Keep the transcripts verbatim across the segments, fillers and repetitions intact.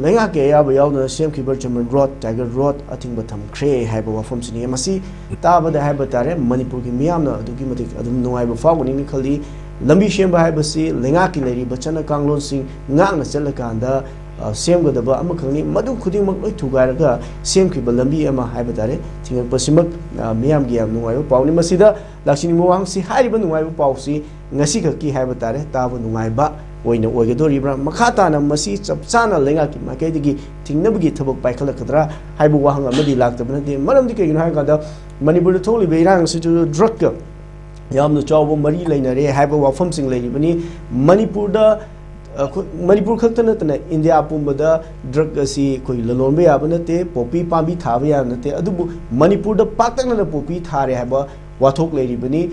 ꯂꯩꯉꯥꯛꯀꯤ ꯑꯌꯥꯕ ꯌꯥꯎꯗꯅ ꯁꯦꯝꯈꯤꯕ ꯖꯔꯃꯟ ꯔꯣꯗ, ꯇꯥꯏꯒꯔ ꯔꯣꯗ ꯑꯊꯤꯡꯕ ꯊꯝꯈ꯭ꯔꯦ ꯍꯥꯏꯕ ꯋꯥꯐꯝꯁꯤꯅꯤ꯫ ꯃꯁꯤ ꯇꯥꯕꯗ ꯍꯥꯏꯕ ꯇꯥꯔꯦ, ꯃꯅꯤꯄꯨꯔꯒꯤ ꯃꯤꯌꯥꯝꯅ ꯑꯗꯨꯛꯀꯤ ꯃꯇꯤꯛ ꯑꯗꯨꯝ ꯅꯨꯡꯉꯥꯏꯕ ꯐꯥꯎꯒꯅꯤꯅ ꯈꯜꯂꯤ꯫ ꯂꯝꯕꯤ ꯁꯦꯝꯕ ꯍꯥꯏꯕꯁꯤ ꯂꯩꯉꯥꯛꯀꯤ ꯂꯩꯔꯤꯕ ꯆꯠꯅ ꯀꯥꯡꯂꯣꯟꯁꯤꯡ ꯉꯥꯛꯅ ꯆꯠꯂꯀꯥꯟꯗ, ꯑ, ꯁꯦꯝꯒꯗꯕ ꯑꯃꯈꯛꯅꯤ꯫ ꯃꯗꯨ ꯈꯨꯗꯤꯡꯃꯛ ꯂꯣꯏ ꯊꯨꯒꯥꯏꯔꯒ ꯁꯦꯝꯈꯤꯕ ꯂꯝꯕꯤ ꯑꯃ ꯍꯥꯏꯕ ꯇꯥꯔꯦ, ꯊꯤꯡꯉꯛꯄꯁꯤꯃꯛ, ꯑ, ꯃꯤꯌꯥꯝꯒꯤ ꯌꯥꯝ ꯅꯨꯡꯉꯥꯏꯕ ꯄꯥꯎꯅꯤ꯫ ꯃꯁꯤꯗ ꯂꯥꯛꯆꯅꯤꯡꯕ ꯋꯥꯍꯪꯁꯤ, ꯍꯥꯏꯔꯤꯕ ꯅꯨꯡꯉꯥꯏꯕ ꯄꯥꯎꯁꯤ ꯉꯁꯤꯈꯛꯀꯤ ꯍꯥꯏꯕ ꯇꯥꯔꯦ, ꯇꯥꯕ ꯅꯨꯡꯉꯥꯏꯕ ꯑꯣꯏꯅ ꯑꯣꯏꯒꯗꯧꯔꯤꯕ꯭ꯔꯥ? ꯃꯈꯥ ꯇꯥꯅ ꯃꯁꯤ ꯆꯞ ꯆꯥꯅ ꯂꯩꯉꯥꯛꯀꯤ ꯃꯥꯏꯀꯩꯗꯒꯤ ꯊꯤꯡꯅꯕꯒꯤ ꯊꯕꯛ ꯄꯥꯏꯈꯠꯂꯛꯀꯗ꯭ꯔꯥ ꯍꯥꯏꯕ ꯋꯥꯍꯪ ꯑꯃꯗꯤ ꯂꯥꯛꯇꯕ ꯅꯠꯇꯦ꯫ ꯃꯔꯝꯗꯤ ꯀꯩꯒꯤꯅꯣ ꯍꯥꯏꯔꯀꯥꯟꯗ, ꯃꯅꯤꯄꯨꯔꯗ ꯊꯣꯛꯂꯤꯕ ꯏꯔꯥꯡ ꯑꯁꯤꯁꯨ ꯗ꯭ꯔꯒꯀ ꯌꯥꯝꯅ ꯆꯥꯎꯕ ꯃꯔꯤ ꯂꯩꯅꯔꯦ ꯍꯥꯏꯕ ꯋꯥꯐꯝꯁꯤꯡ ꯂꯩꯔꯤꯕꯅꯤ꯫ ꯃꯅꯤꯄꯨꯔꯗ, ꯑꯩꯈꯣꯏ, ꯃꯅꯤꯄꯨꯔ ꯈꯛꯇ ꯅꯠꯇꯅ ꯏꯟꯗꯤꯌꯥ ꯄꯨꯝꯕꯗ ꯗ꯭ꯔꯒ ꯑꯁꯤ ꯑꯩꯈꯣꯏ ꯂꯂꯣꯟꯕ ꯌꯥꯕ ꯅꯠꯇꯦ, ꯄꯣꯄꯤ ꯄꯥꯝꯕꯤ ꯊꯥꯕ ꯌꯥꯕ ꯅꯠꯇꯦ꯫ ꯑꯗꯨꯕꯨ ꯃꯅꯤꯄꯨꯔꯗ ꯄꯥꯛꯇꯛꯅꯅ ꯄꯣꯄꯤ ꯊꯥꯔꯦ ꯍꯥꯏꯕ ꯋꯥꯊꯣꯛ ꯂꯩꯔꯤꯕꯅꯤ꯫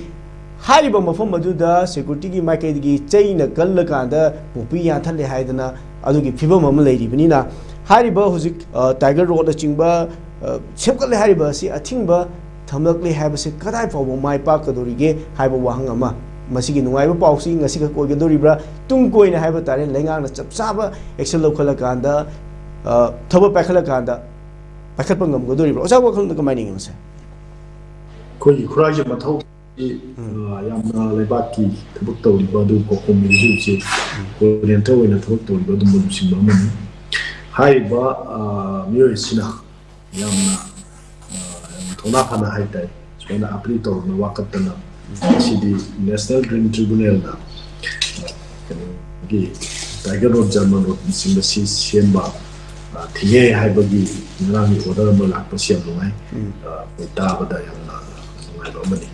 ꯍꯥꯏꯔꯤꯕ ꯃꯐꯝ ꯑꯗꯨꯗ ꯁꯦꯀ꯭ꯌꯨꯔꯤꯇꯤꯒꯤ ꯃꯥꯏꯀꯩꯗꯒꯤ ꯆꯩꯅ ꯀꯜꯂꯀꯥꯟꯗ ꯄꯣꯄꯤ ꯌꯥꯟꯊꯠꯂꯦ ꯍꯥꯏꯗꯅ ꯑꯗꯨꯒꯤ ꯐꯤꯕꯝ ꯑꯃ ꯂꯩꯔꯤꯕꯅꯤꯅ, ꯍꯥꯏꯔꯤꯕ ꯍꯧꯖꯤꯛ, ꯑ, ꯇꯥꯏꯒꯔ ꯔꯣꯗꯅꯆꯤꯡꯕ, ꯑ, ꯁꯦꯝꯒꯠꯂꯦ ꯍꯥꯏꯔꯤꯕ ꯑꯁꯤ ꯑꯊꯤꯡꯕ ꯊꯝꯂꯛꯂꯦ ꯍꯥꯏꯕꯁꯤ ꯀꯗꯥꯏ ꯐꯥꯎꯕ ꯃꯥꯏ ꯄꯥꯛꯀꯗꯧꯔꯤꯒꯦ ꯍꯥꯏꯕ ꯋꯥꯍꯪ ꯑꯃ, ꯃꯁꯤꯒꯤ ꯅꯨꯡꯉꯥꯏꯕ ꯄꯥꯎꯁꯤ ꯉꯁꯤꯈꯛ ꯑꯣꯏꯒꯗꯧꯔꯤꯕ꯭ꯔꯥ? ꯇꯨꯡ ꯀꯣꯏꯅ ꯍꯥꯏꯕ ꯇꯥꯔꯦ, ꯂꯩꯉꯥꯛꯅ ꯆꯞ ꯆꯥꯕ ꯑꯦꯛꯁꯟ ꯂꯧꯈꯠꯂꯀꯥꯟꯗ, ꯑ, ꯊꯕꯛ ꯄꯥꯏꯈꯠꯂꯀꯥꯟꯗ ꯄꯥꯏꯈꯠꯄ ꯉꯝꯒꯗꯧꯔꯤꯕ꯭ꯔꯥ? ꯑꯣꯖꯥ ꯋꯥꯈꯜꯗ ꯀꯃꯥꯏꯅ ꯌꯦꯡꯉꯤ ꯃꯁꯦ? ꯑꯩꯈꯣꯏꯒꯤ ꯈꯨꯔꯥꯏꯒꯤ ꯃꯊꯧ ꯑ, ꯌꯥꯝꯅ ꯂꯩꯕꯥꯛꯀꯤ ꯊꯕꯛ ꯇꯧꯔꯤꯕ ꯑꯗꯨ ꯄꯥꯎꯈꯨꯝ ꯍꯧꯖꯤꯛ ꯍꯧꯖꯤꯛ ꯀꯣꯑꯣꯔꯗꯤꯅꯦꯇꯔ ꯑꯣꯏꯅ ꯊꯕꯛ ꯇꯧꯔꯤꯕ ꯑꯗꯨꯝꯕ ꯂꯨꯆꯤꯡꯕ ꯑꯃꯅꯤ꯫ ꯍꯥꯏꯔꯤꯕ, ꯑ, ꯃꯤꯑꯣꯏ ꯑꯁꯤꯅ ꯌꯥꯝꯅ, ꯑ, ꯌꯥꯝꯅ ꯊꯧꯅꯥ ꯐꯅ ꯍꯥꯏꯇꯥꯔꯦ, ꯁꯨꯃꯥꯏꯅ ꯑꯄꯤꯜ ꯇꯧꯔꯨꯅ ꯋꯥꯀꯠꯇꯅ ꯉꯁꯤꯗꯤ ꯅꯦꯁꯅꯦꯜ ꯒ꯭ꯔꯤꯟ ꯇ꯭ꯔꯤꯕꯨꯅꯦꯜꯅ, ꯑ, ꯀꯩꯅꯣꯒꯤ ꯇꯥꯏꯒꯔ ꯔꯣꯗ, ꯖꯔꯃꯟ ꯔꯣꯗꯅꯆꯤꯡꯕꯁꯤ ꯁꯦꯝꯕ, ꯑ, ꯊꯤꯡꯉꯦ ꯍꯥꯏꯕꯒꯤ ꯉꯔꯥꯡꯒꯤ ꯑꯣꯔꯗꯔ ꯑꯃ ꯂꯥꯛꯄꯁꯤ ꯌꯥꯝ ꯅꯨꯡꯉꯥꯏ꯫ ꯎꯝ꯫ ꯑ, ꯑꯩꯈꯣꯏ ꯇꯥꯕꯗ ꯌꯥꯝꯅ ꯅꯨꯡꯉꯥꯏꯕ ꯑꯃꯅꯤ꯫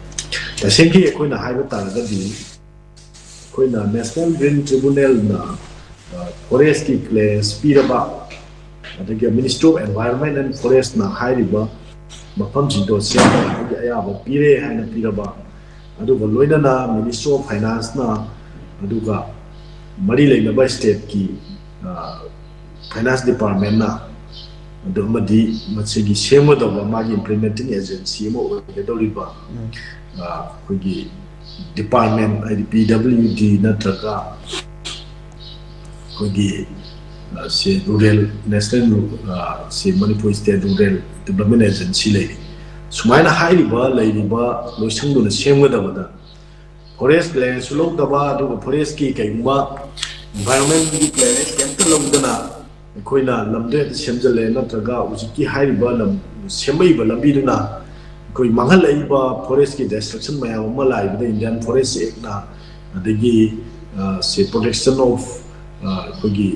ꯇꯁꯦꯡꯒꯤ ꯑꯩꯈꯣꯏꯅ ꯍꯥꯏꯕ ꯇꯥꯔꯒꯗꯤ, ꯑꯩꯈꯣꯏꯅ ꯅꯦꯁꯅꯦꯜ ꯒ꯭ꯔꯤꯟ ꯇ꯭ꯔꯤꯕꯨꯅꯦꯜꯅ, ꯑ, ꯐꯣꯔꯦꯁꯀꯤ ꯀ꯭ꯂꯤꯌꯥꯔꯦꯟꯁ ꯄꯤꯔꯕ, ꯑꯗꯒꯤ ꯃꯤꯅꯤꯁꯇ꯭ꯔꯤ ꯑꯣꯐ ꯑꯦꯟꯚꯥꯏꯔꯟꯃꯦꯟ ꯑꯦꯟ ꯐꯣꯔꯦꯁꯅ ꯍꯥꯏꯔꯤꯕ ꯃꯐꯝꯁꯤꯡꯗꯣ ꯁꯦꯝꯕ ꯌꯥꯕꯒꯤ ꯑꯌꯥꯕ ꯄꯤꯔꯦ ꯍꯥꯏꯅ ꯄꯤꯔꯕ, ꯑꯗꯨꯒ ꯂꯣꯏꯅꯅ ꯃꯤꯅꯤꯁꯇ꯭ꯔꯤ ꯑꯣꯐ ꯐꯥꯏꯅꯥꯟꯁꯅ, ꯑꯗꯨꯒ ꯃꯔꯤ ꯂꯩꯅꯕ ꯁ꯭ꯇꯦꯠꯀꯤ, ꯑ, ꯐꯥꯏꯅꯥꯟꯁ ꯗꯤꯄꯥꯔꯠꯃꯦꯟꯅ, ꯑꯗꯨ ꯑꯃꯗꯤ ꯃꯁꯤꯒꯤ ꯁꯦꯝꯒꯗꯧꯕ ꯃꯥꯒꯤ ꯏꯝꯄ꯭ꯂꯤꯃꯦꯟꯇꯤꯡ ꯑꯦꯖꯦꯟꯁꯤ ꯑꯃ ꯑꯣꯏꯒꯗꯧꯔꯤꯕ, ꯎꯝ꯫ ꯑ, ꯑꯩꯈꯣꯏꯒꯤ ꯗꯤꯄꯥꯔꯠꯃꯦꯟ, ꯍꯥꯏꯗꯤ ꯄꯤ ꯗꯕ꯭ꯂꯤꯎ ꯗꯤ ꯅꯠꯇ꯭ꯔꯒ ꯑꯩꯈꯣꯏꯒꯤ ꯁꯤ ꯔꯨꯔꯦꯜ ꯅꯦꯁꯅꯦꯜ ꯁꯤ Manipur state rural development agency ꯂꯩꯔꯤ꯫ ꯁꯨꯃꯥꯏꯅ ꯍꯥꯏꯔꯤꯕ ꯂꯩꯔꯤꯕ ꯂꯣꯏꯁꯪꯗꯨꯅ ꯁꯦꯝꯒꯗꯕꯗ ꯐꯣꯔꯦꯁ ꯀ꯭ꯂꯤꯌꯥꯔꯦꯟꯁꯁꯨ ꯂꯧꯗꯕ, ꯑꯗꯨꯒ ꯐꯣꯔꯦꯁꯀꯤ ꯀꯩꯒꯨꯝꯕ ꯏꯟꯚꯥꯏꯔꯣꯟꯃꯦꯟꯒꯤ ꯀ꯭ꯂꯤꯌꯥꯔꯦꯟꯁ ꯀꯩꯝꯇ ꯂꯧꯗꯅ ꯑꯩꯈꯣꯏꯅ ꯂꯝꯗꯣ ꯍꯦꯛꯇ ꯁꯦꯝꯖꯤꯜꯂꯦ, ꯅꯠꯇ꯭ꯔꯒ ꯍꯧꯖꯤꯛꯀꯤ ꯍꯥꯏꯔꯤꯕ ꯂꯝ ꯁꯦꯝꯃꯛꯏꯕ ꯂꯝꯕꯤꯗꯨꯅ ꯑꯩꯈꯣꯏ ꯃꯥꯡꯍꯜꯂꯛꯏꯕ ꯐꯣꯔꯦꯁꯀꯤ ꯗꯤꯁꯇ꯭ꯔꯛꯁꯟ ꯃꯌꯥꯝ ꯑꯃ ꯂꯥꯛꯏꯕꯗ ꯏꯟꯗꯤꯌꯥꯟ ꯐꯣꯔꯦꯁ ꯑꯦꯛꯅ, ꯑꯗꯒꯤ ꯁꯤ ꯄ꯭ꯔꯣꯇꯦꯛꯁꯟ ꯑꯣꯐ ꯑꯩꯈꯣꯏꯒꯤ